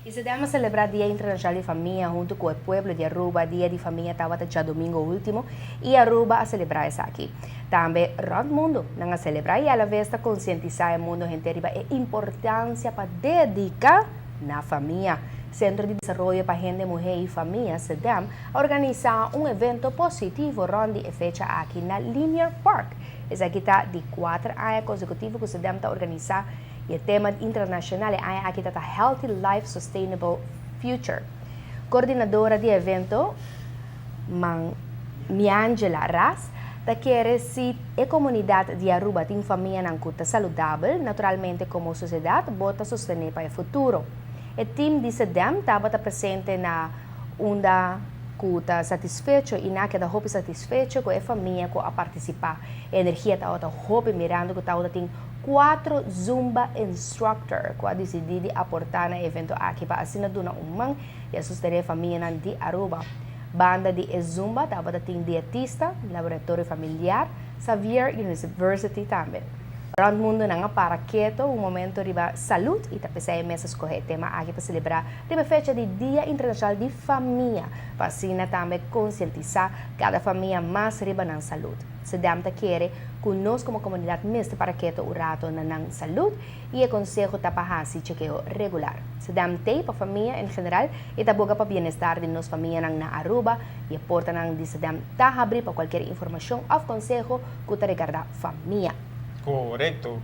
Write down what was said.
Y CEDEHM a celebra Dia Internacional di Famia hunto cu e pueblo di Aruba. Dia di Famia tabata diadomingo ultimo y Aruba a celebra esaki. Tambe rond mundo nan a celebra y alavez ta concientisa e mundo henter riba e importancia pa dedica na famia. Centro di Desaroyo pa Hende Muhe y Famia, CEDEHM, a organisa un evento positivo rond di e fecha aki na Linear Park. Esaki ta di 4 aña consecutivo cu CEDEHM ta organisa e tema internacional e aña aki ta Healthy Life, Sustainable Future. Coordinadora di evento, Man Miangela Ras, ta kere si e comunidad di Aruba tin famianan cu ta saludabel, naturalmente como sociedad bo ta sostene pa e futuro. E team di CEDEHM tabata presente na unda cu ta satisfecho y nan a keda hopi satisfecho cu e famia cu a participa. E energia tabata hopi, mirando cu tabata tin cuatro Zumba instructor cu a dicidi di aporta na e evento aki pa asina duna un man y a sostene famianan di Aruba. Banda di e Zumba tabata tin dietista, laboratorio familiar, Xavier University tambe. Rond mundo nan a para keto un momento riba salud y ta p'esey mes a scoge e tema aki pa celebra riba fecha di Dia Internacional di Famia, pa asina tambe concientisa cada famia mas riba nan salud. CEDEHM ta kere cu nos como comunidad mester para keto un rato na nan salud y e conseho ta pa haci chequeo regular. CEDEHM t'ey pa famia en general y ta boga pa bienestar di nos famianan na Aruba y e portanan di CEDEHM ta habri pa cualkier informacion of conseho cu ta regarda famia. Corecto.